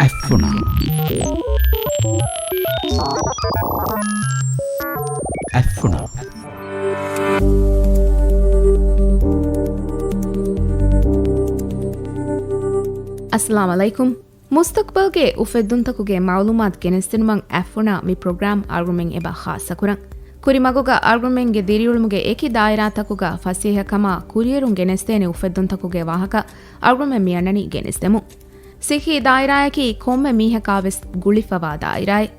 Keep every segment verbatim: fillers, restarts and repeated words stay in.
އަތްފުނާ. އަތްފުނާ. އައްސަލާމު ޢަލައިކުމް. މުސްތަޤްބަލްގެ އުފެއްދުންތަކުގެ މަޢުލޫމާތު ގެނެސްދިނުމަށް އަތްފުނާ މި ޕްރޮގްރާމް އަޅުގަނޑުމެން އެބަ ޚާއްޞަކުރަން. ކުރިމަގުގަ އަޅުގަނޑުމެންގެ ދިރިއުޅުމުގެ އެކި ދާއިރާތަކުގަ ފަސޭހަކަމާ ކުރިއެރުން ގެނެސްދޭނެ އުފެއްދުންތަކުގެ ވާހަކަ އަޅުގަނޑުމެން މިއަންނަނީ ގެނެސްދެމުން. ސިއްހީ ދާއިރާއަކީ ކޮންމެ މީހަކާވެސް ގުޅިފަވާ ދާއިރާއެއް.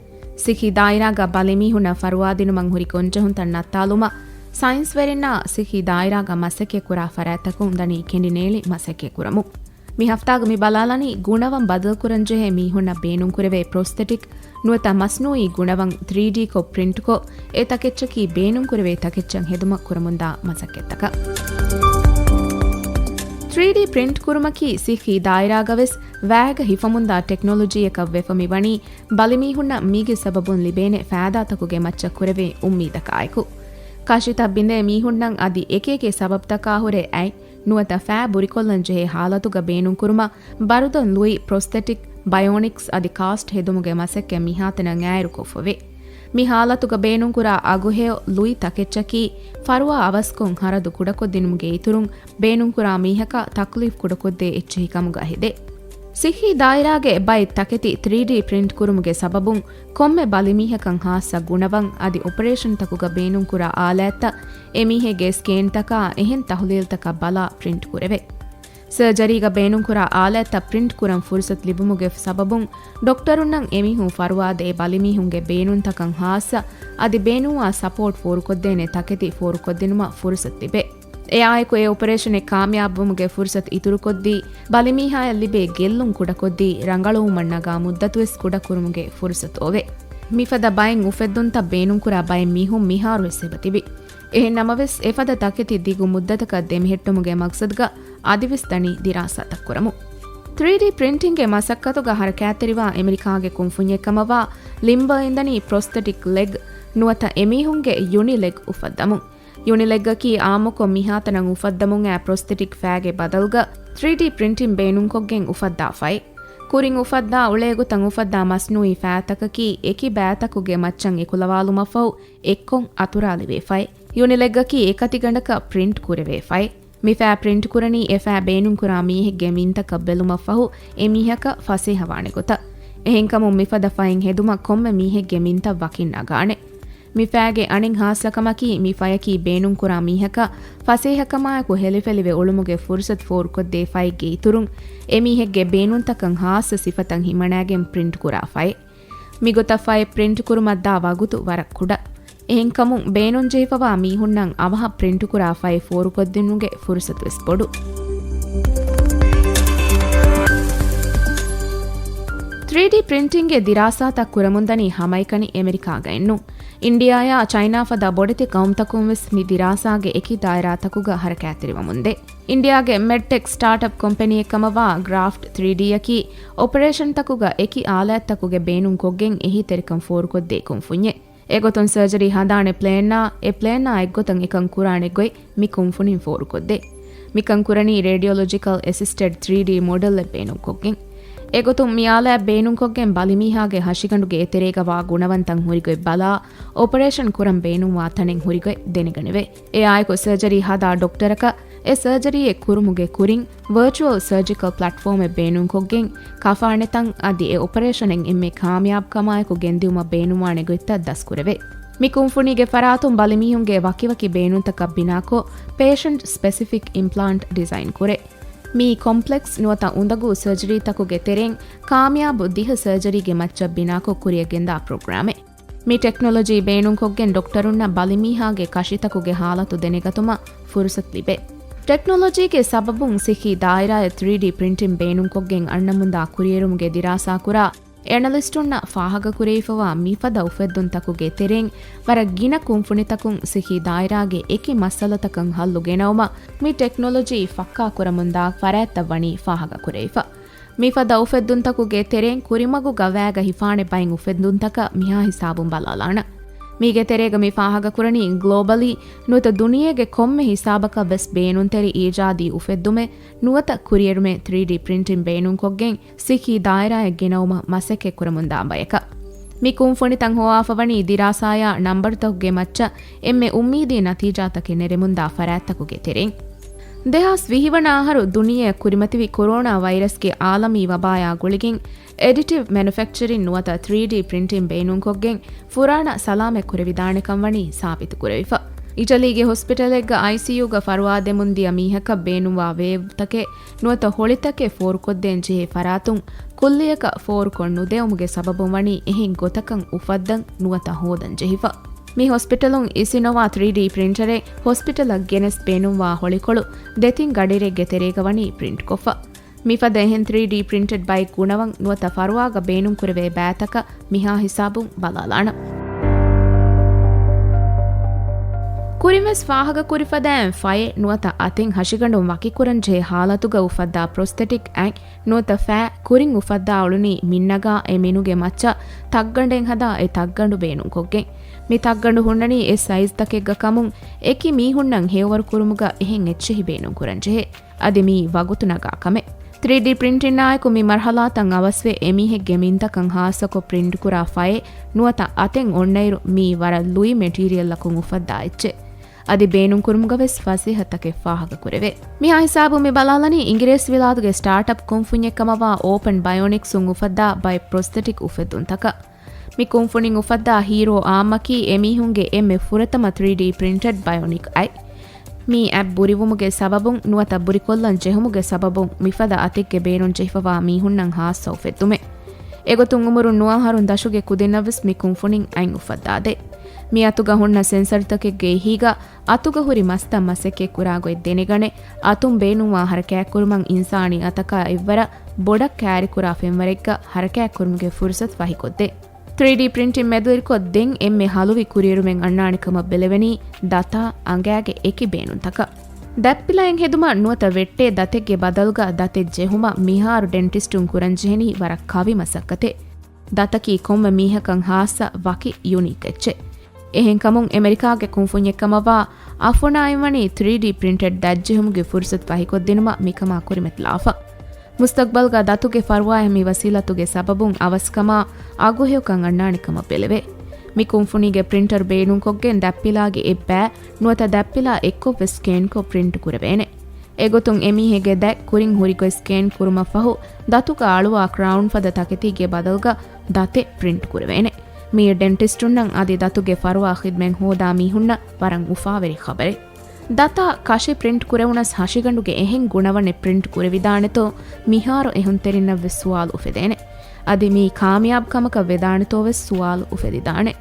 ސިއްހީ ދާއިރާގަ ބަލިމީހުންނަށް ފަރުވާދިނުމަށް ހުރި ގޮންޖެހުންތައް ނައްތާލުމަށް ސައިންސްވެރިންނާ ސިއްހީ ދާއިރާގަ މަސައްކަތްކުރާ ފަރާތްތަކުން ދަނީ ކެނޑިނޭޅި މަސައްކަތްކުރަމުން. މި ހަފްތާގަ މި ބަލާލަނީ ގުނަވަން ބަދަލުކުރަންޖެހޭ މީހުންނަށް ބޭނުންކުރެވޭ ޕްރޮސްތެޓިކް ނުވަތަ މަސްނޫއީ ގުނަވަން ތްރީޑީކޮށް ޕްރިންޓްކޮށް، އެ ތަކެއްޗަކީ ބޭނުންކުރެވޭ ތަކެއްޗަށް ހެދުމަށް ކުރަމުންދާ މަސައްކަތްތަކަށް. ތްރީޑީ ޕްރިންޓް ކުރުމަކީ ސިއްހީ ދާއިރާގަވެސް ވައިގަ ހިފަމުންދާ ޓެކްނޮލޮޖީއަކަށް ވެފަ މިވަނީ، ބަލިމީހުންނަށް މީގެ ސަބަބުން ލިބޭނެ ފައިދާތަކުގެ މައްޗަށް ކުރެވޭ އުއްމީދަކާއެކު. ކަށިތައް ބިނދޭ މީހުންނަށް އަދި އެކިއެކި ސަބަބުތަކާ ހުރެ އަތް ނުވަތަ ފައި ބުރިކޮށްލަން ޖެހޭ ހާލަތުގަ ބޭނުންކުރުމަށް ބަރުދަން ލުއި ޕްރޮސްތެޓިކް، ބަޔޯނިކްސް އަދި ކާސްޓް ހެދުމުގެ މަސައްކަތް މިހާތަނަށް އާއިރުކޮށްފަވޭ. މި ހާލަތުގަ ބޭނުންކުރާ އަގުހެޔޮ ލުއި ތަކެއްޗަކީ ފަރުވާ އަވަސްކޮށް ހަރަދު ކުޑަކޮށްދިނުމުގެ އިތުރުން ބޭނުންކުރާ މީހަކަށް ތަކްލީފް ކުޑަކޮށްދޭ އެއްޗެހިކަމުގަ ހެދޭ. ސިއްހީ ދާއިރާގެ ބައެއް ތަކެތި ތްރީޑީ ޕްރިންޓް ކުރުމުގެ ސަބަބުން ކޮންމެ ބަލިމީހަކަށް ހާއްސަ ގުނަވަން އަދި އޮޕަރޭޝަންތަކުގަ ބޭނުންކުރާ އާލާތްތައް އެމީހެއްގެ ސްކޭންތަކާ އެހެން ތަހުލީލްތަކަށް ބަލާ ޕްރިންޓް ކުރެވޭ. ސަރޖަރީގަ ބޭނުންކުރާ އާލާތްތައް ޕްރިންޓް ކުރަން ފުރުސަތު ލިބުމުގެ ސަބަބުން ޑޮކްޓަރުންނަށް އެމީހުން ފަރުވާދޭ ބަލިމީހުންގެ ބޭނުންތަކަށް ހާއްސަ އަދި ބޭނުންވާ ސަޕޯޓް ފޯރުކޮށްދޭނެ ތަކެތި ފޯރުކޮށްދިނުމަށް ފުރުސަތު ލިބޭ. އެއާއެކު އެ އޮޕަރޭޝަނެއް ކާމިޔާބުވުމުގެ ފުރުސަތު އިތުރުކޮށްދީ، ބަލިމީހާޔަށް ލިބޭ ގެއްލުން ކުޑަކޮށްދީ، ރަނގަޅުވުމަށް ނަގާ މުއްދަތުވެސް ކުޑަކުރުމުގެ ފުރުސަތު އޮވޭ. މިފަދަ ބައެއް އުފެއްދުންތައް ބޭނުންކުރާ ބައެއް މީހުން މިހާރުވެސް އެބަތިބި. އެހެން ނަމަވެސް، އެފަދަ ތަކެތި ދިގު މުއްދަތަކަށް ދެމިހެއްޓުމުގެ މަގްސަދުގަ އަދިވެސް ދަނީ ދިރާސާތައް ކުރަމުން. ތްރީޑީ ޕްރިންޓިންގގެ މަސައްކަތުގަ ހަރަކާތްތެރިވާ އެމެރިކާގެ ކުންފުންޏެއްކަމަށްވާ ލިމްބަ އިންދަނީ ޕްރޮސްތެޓިކް ލެގް ނުވަތަ އެމީހުންގެ ޔުނިލެގް އުފައްދަމުން. ޔުނިލެގްއަކީ އާއްމުކޮށް މިހާތަނަށް އުފައްދަމުން އައި ޕްރޮސްތެޓިކް ފައިގެ ބަދަލުގަ ތްރީޑީ ޕްރިންޓިން ބޭނުންކޮށްގެން އުފައްދާ ފައި. ކުރިން އުފައްދާ އުޅޭގޮތަށް އުފައްދާ މަސްނޫއީ ފައިތަކަކީ އެކި ބައިތަކުގެ މައްޗަށް އެކުލަވާލުމަށްފަހު އެއްކޮށް އަތުރާލެވޭ ފައި. ޔުނިލެގްއަކީ އެކަތިގަނޑަކަށް ޕްރިންޓް ކުރެވޭ ފައި. މި ފައި ޕްރިންޓް ކުރަނީ އެ ފައި ބޭނުންކުރާ މީހެއްގެ މިންތަކަށް ބެލުމަށްފަހު އެ މީހަކަށް ފަސޭހަވާނެ ގޮތަށް. އެހެންކަމުން މިފަދަ ފައިން ހެދުމަށް ކޮންމެ މީހެއްގެ މިންތައް ވަކިން ނަގާނެ. މި ފައިގެ އަނެއް ހާއްސަކަމަކީ، މި ފަޔަކީ ބޭނުންކުރާ މީހަކަށް ފަސޭހަކަމާއެކު ހެލިފެލިވެ އުޅުމުގެ ފުރުސަތު ފޯރުކޮށްދޭ ފައެއްގެ އިތުރުން، އެމީހެއްގެ ބޭނުންތަކަށް ހާއްސަ ސިފަތައް ހިމަނައިގެން ޕްރިންޓް ކުރާ ފައެއް. މިގޮތަށް ފައެއް ޕްރިންޓް ކުރުމަށް ދާ ވަގުތު ވަރަށް ކުޑަ. އެހެންކަމުން، ބޭނުންޖެހިފަވާ މީހުންނަށް އަވަހަށް ޕްރިންޓުކުރާ ފައި ފޯރުކޮށްދިނުމުގެ ފުރުސަތުވެސް ބޮޑު. ތްރީޑީ ޕްރިންޓިންގެ ދިރާސާތައް ކުރަމުންދަނީ ހަމައެކަނި އެމެރިކާގައެއްނޫން. އިންޑިއާޔާ ޗައިނާ ފަދަ ބޮޑެތި ޤައުމުތަކުންވެސް މި ދިރާސާގެ އެކި ދާއިރާތަކުގަ ހަރަކާތްތެރިވަމުންދޭ. އިންޑިއާގެ މެޑްޓެކް ސްޓާޓްއަޕް ކޮމްޕެނީއެއްކަމަށްވާ ގްރާފްޓް ތްރީޑީއަކީ، އޮޕަރޭޝަންތަކުގަ އެކި އާލާތްތަކުގެ ބޭނުންކޮށްގެން އެހީތެރިކަން ފޯރުކޮށްދޭ ކުންފުންޏެއް. އެގޮތުން ސަރޖަރީ ހަނދާނެ ޕްލޭންއާ، އެ ޕްލޭންއާ އެއްގޮތަށް އެކަން ކުރާނެ ގޮތް މި ކުންފުނިން ފޯރުކޮށްދޭ. މިކަން ކުރަނީ ރޭޑިއޮލޮޖިކަލް އެސިސްޓެޑް ތްރީޑީ މޮޑެލްއެއް ބޭނުންކޮށްގެން. އެގޮތުން މި އާލާތް ބޭނުންކޮށްގެން ބަލިމީހާގެ ހަށިގަނޑުގެ އެތެރޭގަ ވާ ގުނަވަންތައް ހުރިގޮތް ބަލާ، އޮޕަރޭޝަން ކުރަން ބޭނުންވާ ތަނެއް ހުރިގޮތް ދެނެގަނެވޭ. އެއާއެކު ސަރޖަރީ ހަދާ ޑޮކްޓަރަކަށް އެ ސަރޖަރީއެއް ކުރުމުގެ ކުރިން، ވަރޗުއަލް ސަރޖިކަލް ޕްލެޓްފޯމެއް ބޭނުންކޮށްގެން، ކަފާނެތަން އަދި އެ އޮޕަރޭޝަނެއް އެންމެ ކާމިޔާބުކަމާއެކު ގެންދިއުމަށް ބޭނުންވާނެ ގޮތްތައް ދަސްކުރެވޭ. މި ކުންފުނީގެ ފަރާތުން ބަލިމީހުންގެ ވަކިވަކި ބޭނުންތަކަށް ބިނާކޮށް، ޕޭޝަންޓް ސްޕެސިފިކް އިމްޕްލާންޓް ޑިޒައިން ކުރޭ. މީ ކޮމްޕްލެކްސް ނުވަތަ އުނދަގޫ ސަރޖަރީތަކުގެ ތެރެއިން ކާމިޔާބު ދިހަ ސަރޖަރީގެ މައްޗަށް ބިނާކޮށް ކުރިއަށް ގެންދާ ޕްރޮގްރާމެއް. މި ޓެކްނޮލޮޖީ ބޭނުންކޮށްގެން ޑޮކްޓަރުންނަށް ބަލިމީހާގެ ކަށިތަކުގެ ހާލަތު ދެނެގަތުމަށް ފުރުސަތު ލިބޭ. ޓެކްނޮލޮޖީގެ ސަބަބުން ސިއްހީ ދާއިރާއަށް ތްރީޑީ ޕްރިންޓިން ބޭނުންކޮށްގެން އަންނަމުންދާ ކުރިއެރުމުގެ ދިރާސާކުރާ އެނަލިސްޓުންނަށް ފާހަގަކުރެވިފަވާ މިފަދަ އުފެއްދުންތަކުގެ ތެރެއިން ވަރަށް ގިނަ ކުންފުނިތަކުން ސިއްހީ ދާއިރާގެ އެކި މައްސަލަތަކަށް ހައްލު ގެނައުމަށް މި ޓެކްނޮލޮޖީ ފައްކާކުރަމުންދާ ފަރާތްތައް ވަނީ ފާހަގަކުރެވިފަ. މިފަދަ އުފެއްދުންތަކުގެ ތެރެއިން ކުރިމަގުގަ ވައިގަ ހިފާނެ ބައެއް އުފެއްދުންތަކަށް މިހާ ހިސާބުން ބަލާލާނަން. މީގެ ތެރޭގަ މި ފާހަގަކުރަނީ ގްލޯބަލީ ނުވަތަ ދުނިޔޭގެ ކޮންމެ ހިސާބަކަށް ވެސް ބޭނުންތެރި އީޖާދީ އުފެއްދުމެއް ނުވަތަ ކުރިއެރުމެއް ތްރީޑީ ޕްރިންޓިން ބޭނުންކޮށްގެން ސިއްހީ ދާއިރާއެއް ގެނައުމަށް މަސައްކަތްކުރަމުންދާ ބަޔަކަށް. މި ކުންފުނިތައް ހޮވާފަވަނީ ދިރާސާޔާ ނަންބަރުތަކުގެ މައްޗަށް އެންމެ އުއްމީދީ ނަތީޖާތަކެއް ނެރެމުންދާ ފަރާތްތަކުގެ ތެރެއިން. ދެހާސް ވިހި ވަނަ އަހަރު ދުނިޔެއަށް ކުރިމަތިވި ކޮރޯނާ ވައިރަސްގެ އާލަމީ ވަބާޔާ ގުޅިގެން އެޑިޓިވް މެނުފެކްޗަރިން ނުވަތަ ތްރީޑީ ޕްރިންޓިން ބޭނުންކޮށްގެން ފުރާނަ ސަލާމަތް ކުރެވިދާނެކަން ވަނީ ސާބިތު ކުރެވިފަ. އިޓަލީގެ ހޮސްޕިޓަލެއްގަ އައިސީޔޫގަ ފަރުވާ ދެމުން ދިޔަ މީހަކަށް ބޭނުންވާ ވޭވްތަކެއް ނުވަތަ ހޮޅިތަކެއް ފޯރުކޮށްދޭން ޖެހޭ ފަރާތުން ކުއްލިއަކަށް ފޯރުކޮށް ނުދެވުމުގެ ސަބަބުން ވަނީ އެހެން ގޮތަކަށް އުފައްދަން ނުވަތަ ހޯދަން ޖެހިފަ. މި ހޮސްޕިޓަލުން އިސިނޮވާ ތްރީޑީ ޕްރިންޓަރެއް ހޮސްޕިޓަލަށް ގެނެސް ބޭނުންވާ ހޮޅިކޮޅު ދެތިން ގަޑިއިރެއްގެ ތެރޭގަ ވަނީ ޕްރިންޓްކޮށްފަ. މިފަދަ އެހެން ތްރީޑީ ޕްރިންޓެޑް ބައެއް ގުނަވަން ނުވަތަ ފަރުވާގަ ބޭނުންކުރެވޭ ބައިތަކަށް މިހާ ހިސާބުން ބަލާލާނަން. ކުރިންވެސް ފާހަގަކުރި ފަދައިން ފައެއް ނުވަތަ އަތެއް ހަށިގަނޑުން ވަކިކުރަން ޖެހޭ ހާލަތުގަ އުފައްދާ ޕްރޮސްތެޓިކް އަތް ނުވަތަ ފައި ކުރިން އުފައްދާ އުޅުނީ މިންނަގާ އެ މިނުގެ މައްޗަށް ތައްގަނޑެއް ހަދާ އެ ތައްގަނޑު ބޭނުންކޮށްގެން. މި ތައްގަނޑު ހުންނަނީ އެ ސައިޒްތަކެއްގަ ކަމުން އެކި މީހުންނަށް ހެޔޮވަރު ކުރުމުގަ އެހެން އެއްޗެހި ބޭނުންކުރަން ޖެހޭ. އަދި މީ ވަގުތު ނަގާ ކަމެއް. ތްރީޑީ ޕްރިންޓިންއާއެކު މި މަރުހަލާތައް އަވަސްވެ އެމީހެއްގެ މިންތަކަށް ހާއްސަކޮށް ޕްރިންޓްކުރާ ފައެއް ނުވަތަ އަތެއް އޮންނައިރު މީ ވަރަށް ލުއި މެޓީރިއަލްއަކުން އުފައްދާ އެއްޗެއް. އަދި ބޭނުންކުރުމުގަވެސް ފަސޭހަތަކެއް ފާހަގަކުރެވޭ. މިހާ ހިސާބުން މި ބަލާލަނީ އިނގިރޭސިވިލާތުގެ ސްޓާޓްއަޕް ކުންފުންޏެއްކަމަށްވާ އޯޕަން ބަޔޮނިކްސުން އުފައްދާ ބައެއް ޕްރޮސްތެޓިކް އުފެއްދުންތަކަށް. މި ކުންފުނިން އުފައްދާ ހީރޯ އާއްމަކީ އެމީހުންގެ އެންމެ ފުރަތަމަ ތްރީޑީ ޕްރިންޓެޑް ބަޔޮނިކް އަތް. މި އަތް ބުރިވުމުގެ ސަބަބުން ނުވަތަ ބުރިކޮށްލަން ޖެހުމުގެ ސަބަބުން މިފަދަ އަތެއްގެ ބޭނުން ޖެހިފަވާ މީހުންނަށް ހާއްސަ އުފެއްދުމެއް. އެގޮތުން އުމުރުން ނުވަ އަހަރުން ދަށުގެ ކުދިންނަށްވެސް މި ކުންފުނިން އަތް އުފައްދާދޭ. މި އަތުގަ ހުންނަ ސެންސަރތަކެއްގެ އެހީގަ އަތުގަ ހުރި މަސްތައް މަސައްކަތްކުރާ ގޮތް ދެނެގަނެ، އަތުން ބޭނުންވާ ހަރަކާތްކުރުމަށް އިންސާނީ އަތަކާ އެއްވަރަށް ބޮޑަށް ކައިރިކުރާ ފެންވަރެއްގަ ހަރަކާތްކުރުމުގެ ފުރުސަތު ފަހިކޮށްދޭ. ތްރީޑީ ޕްރިންޓިން މެދުވެރިކޮށް ދެން އެންމެ ހަލުވި ކުރިއެރުމެއް އަންނާނެ ކަމަށް ބެލެވެނީ ދަތާ އަނގައިގެ އެކި ބޭނުންތަކަށް. ދަތްޕިލައެއް ހެދުމަށް ނުވަތަ ވެއްޓޭ ދަތެއްގެ ބަދަލުގަ ދަތެއް ޖެހުމަށް މިހާރު ޑެންޓިސްޓުން ކުރަންޖެހެނީ ވަރަށް ކަވި މަސައްކަތެއް. ދަތަކީ ކޮންމެ މީހަކަށް ހާއްސަ ވަކި ޔުނީކް އެއްޗެއް. އެހެންކަމުން އެމެރިކާގެ ކުންފުންޏެއްކަމަށްވާ އަފޮނާއިން ވަނީ ތްރީޑީ ޕްރިންޓެޑް ދަތްޖެހުމުގެ ފުރުސަތު ފަހިކޮށްދިނުމަށް މިކަމާ ކުރިމަތިލާފަ. މުސްތަގްބަލްގަ ދަތުގެ ފަރުވާއެއް މި ވަސީލަތުގެ ސަބަބުން އަވަސްކަމާ އަގުހެޔޮކަން އަންނާނެ ކަމަށް ބެލެވޭ. މި ކުންފުނީގެ ޕްރިންޓަރު ބޭނުންކޮށްގެން ދަތްޕިލާގެ އެއްބައި ނުވަތަ ދަތްޕިލާ އެއްކޮށްވެސް ސްކޭންކޮށް ޕްރިންޓް ކުރެވޭނެ. އެގޮތުން އެމީހެއްގެ ދަތް ކުރިން ހުރިގޮތް ސްކޭން ކުރުމަށްފަހު، ދަތުގަ އަޅުވާ ކްރައުން ފަދަ ތަކެތީގެ ބަދަލުގަ ދަތެއް ޕްރިންޓް ކުރެވޭނެ. މީ ޑެންޓިސްޓުންނަށް އަދި ދަތުގެ ފަރުވާ ޚިދްމަތް ހޯދާ މީހުންނަށް ވަރަށް އުފާވެރި ޚަބަރެއް. ދަތާ ކަށި ޕްރިންޓް ކުރެވުނަސް ހަށިގަނޑުގެ އެހެން ގުނަވަނެއް ޕްރިންޓް ކުރެވިދާނެތޯ މިހާރު އެހުންތެރިންނަށްވެސް ސުވާލު އުފެދޭނެ. އަދި މީ ކާމިޔާބު ކަމަކަށް ވެދާނެތޯވެސް ސުވާލު އުފެދިދާނެ.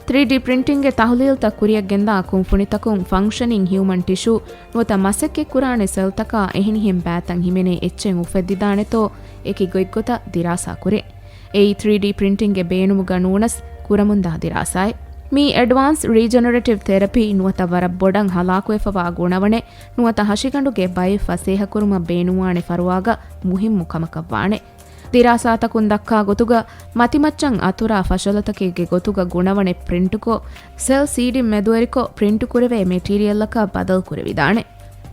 ތްރީޑީ ޕްރިންޓިންގެ ތަހުލީލްތައް ކުރިއަށް ގެންދާ ކުންފުނިތަކުން ފަންކްޝަނިން ހިއުމަން ޓިޝޫ ނުވަތަ މަސައްކަތްކުރާނެ ސެލްތަކާ އެހެނިހެން ބައިތައް ހިމެނޭ އެއްޗެއް އުފެއްދިދާނެތޯ އެކި ގޮތްގޮތަށް ދިރާސާ ކުރޭ. އެއީ ތްރީޑީ ޕްރިންޓިންގެ ބޭނުމުގަ ނޫނަސް ކުރަމުންދާ ދިރާސާއެއް. މީ އެޑްވާންސް ރީޖެނެރޭޓިވް ތެރަޕީ ނުވަތަ ވަރަށް ބޮޑަށް ހަލާކުވެފަވާ ގުނަވަނެއް ނުވަތަ ހަށިގަނޑުގެ ބައެއް ފަސޭހަކުރުމަށް ބޭނުންވާނެ ފަރުވާގަ މުހިއްމު ކަމަކަށްވާނެ. ދިރާސާތަކުން ދައްކާ ގޮތުގަ، މަތިމައްޗަށް އަތުރާ ފަށަލަތަކެއްގެ ގޮތުގަ ގުނަވަނެއް ޕްރިންޓުކޮށް، ސެލް ސީޑިން މެދުވެރިކޮށް ޕްރިންޓުކުރެވޭ މެޓީރިއަލްއަކަށް ބަދަލުކުރެވިދާނެ.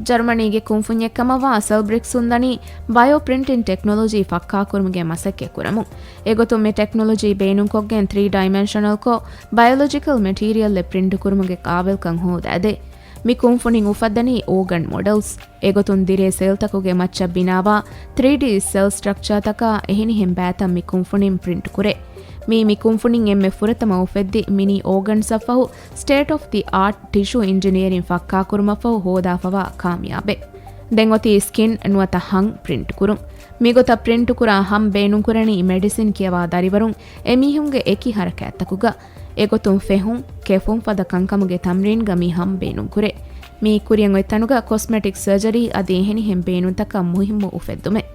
ޖަރުމަނީގެ ކުންފުންޏެއްކަމަށްވާ ސެލްބްރިކްސުން ދަނީ ބަޔޯ ޕްރިންޓިން ޓެކްނޮލޮޖީ ފައްކާކުރުމުގެ މަސައްކަތް ކުރަމުން. އެގޮތުން މި ޓެކްނޮލޮޖީ ބޭނުންކޮށްގެން ތްރީ ޑައިމެންޝަނަލްކޮށް، ބަޔޮލޮޖިކަލް މެޓީރިއަލްއެއް ޕްރިންޓުކުރުމުގެ ޤާބިލްކަން ހޯދާދޭ. މި ކުންފުނިން އުފައްދަނީ އޯގަން މޮޑެލްސް. އެގޮތުން ދިރޭ ސެލްތަކުގެ މައްޗަށް ބިނާވާ ތްރީޑީ ސެލް ސްޓްރަކްޗާތަކާ އެހެނިހެން ބައިތައް މި ކުންފުނިން ޕްރިންޓް ކުރޭ. މީ މި ކުންފުނިން އެންމެ ފުރަތަމަ އުފެއްދި މިނީ އޯގަންސްއަށްފަހު ސްޓޭޓް އޮފް ދި އާޓް ޓިޝޫ އިންޖިނިއަރިން ފައްކާކުރުމަށްފަހު ހޯދާފަވާ ކާމިޔާބެއް. ދެން އޮތީ ސްކިން ނުވަތަ ހަން ޕްރިންޓް ކުރުން. މިގޮތަށް ޕްރިންޓުކުރާ ހަން ބޭނުންކުރަނީ މެޑިސިން ކިޔަވާ ދަރިވަރުން އެމީހުންގެ އެކި ހަރަކާތްތަކުގަ. އެގޮތުން ފެހުން، ކެފުން ފަދަ ކަންކަމުގެ ތަމްރީންގަ މި ހަން ބޭނުންކުރޭ. މީ ކުރިއަށް އޮތް ތަނުގަ ކޮސްމެޓިކް ސަރޖަރީ އަދި އެހެނިހެން ބޭނުންތަކަށް މުހިއްމު އުފެއްދުމެއް.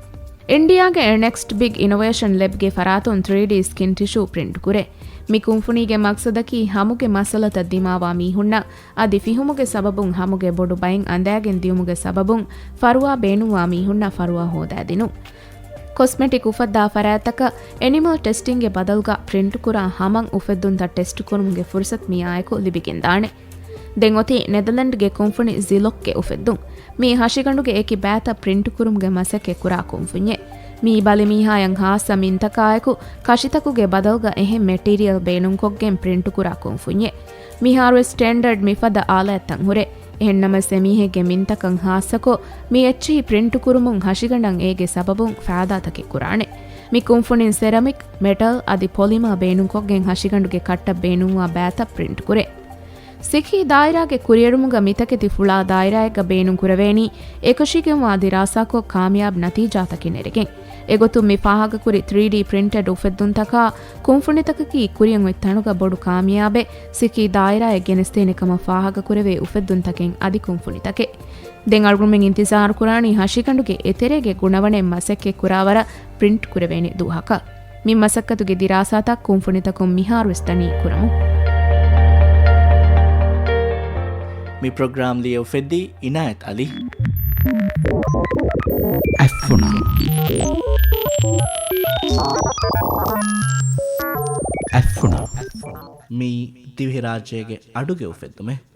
އިންޑިއާގެ ނެކްސްޓް ބިގް އިނޮވޭޝަން ލެބްގެ ފަރާތުން ތްރީޑީ ސްކިން ޓިޝޫ ޕްރިންޓް ކުރޭ. މި ކުންފުނީގެ މަގްސަދަކީ ހަމުގެ މައްސަލަތައް ދިމާވާ މީހުންނަށް އަދި ފިހުމުގެ ސަބަބުން ހަމުގެ ބޮޑު ބައެއް އަނދައިގެން ދިޔުމުގެ ސަބަބުން ފަރުވާ ބޭނުންވާ މީހުންނަށް ފަރުވާ ހޯދާދިނުން. ކޮސްމެޓިކް އުފައްދާ ފަރާތްތަކަށް އެނިމަލް ޓެސްޓިންގެ ބަދަލުގަ ޕްރިންޓް ކުރާ ހަމަން އުފެއްދުންތައް ޓެސްޓް ކުރުމުގެ ފުރުސަތު މިއާއެކު ލިބިގެންދާނެ. ދެން އޮތީ ނެދަލެންޑްގެ ކުންފުނި ޒިލޮކްގެ އުފެއްދުން. މީ ހަށިގަނޑުގެ އެކި ބައިތައް ޕްރިންޓް ކުރުމުގެ މަސައްކަތް ކުރާ ކުންފުންޏެއް. މީ ބަލިމީހާޔަށް ހާއްސަ މިންތަކާއެކު ކަށިތަކުގެ ބަދަލުގަ އެހެން މެޓީރިއަލް ބޭނުންކޮށްގެން ޕްރިންޓް ކުރާ ކުންފުންޏެއް. މިހާރުވެސް ސްޓޭންޑަޑް މިފަދަ އާލާތްތައް ހުރޭ. އެހެންނަމަވެސް އެމީހެއްގެ މިންތަކަށް ހާއްސަކޮށް، މި އެއްޗިހި ޕްރިންޓް ކުރުމުން ހަށިގަނޑަށް އޭގެ ސަބަބުން ފައިދާތަކެއް ކުރާނެ. މި ކުންފުނިން ސެރަމިކް، މެޓަލް އަދި ޕޮލިމާ ބޭނުންކޮށްގެން ހަށިގަނޑުގެ ކައްޓަށް ބޭނުންވާ ބައިތައް ޕްރިންޓް ކުރޭ. ސިކީ ދާއިރާގެ ކުރިއެރުމުގަ މިތަކެތި ފުޅާ ދާއިރާއެއްގަ ބޭނުންކުރެވޭނީ، އެކަށީގެންވާ ދިރާސާކޮށް ކާމިޔާބު ނަތީޖާތަކެއް ނެރެގެން. އެގޮތުން މި ފާހަގަކުރި ތްރީޑީ ޕްރިންޓެޑް އުފެއްދުންތަކާ ކުންފުނިތަކަކީ ކުރިއަށް އޮތް ތަނުގަ ބޮޑު ކާމިޔާބެއް ސިކީ ދާއިރާއެއް ގެނެސްދޭނެ ކަމަށް ފާހަގަކުރެވޭ އުފެއްދުންތަކެއް އަދި ކުންފުނިތަކެއް. ދެން އަޅުގަނޑުމެން އިންތިޒާރު ކުރާނީ ހަށިގަނޑުގެ އެތެރޭގެ ގުނަވަނެއް މަސައްކަތް ކުރާވަރަށް ޕްރިންޓް ކުރެވޭނެ ދުވަހަކަށް. މި މަސައްކަތުގެ ދިރާސާތައް ކުންފުނިތަކުން މިހާރުވެސް ދަނީ ކުރަމުން. މި ޕްރޮގްރާމް ލިޔެއުފެއްދީ އިނާޔަތް އަލީ. އަތްފުނަ. އަތްފުނަ. މީ ދިވެހިރާއްޖޭގެ އަޑުގެ އުފެއްދުމެއް.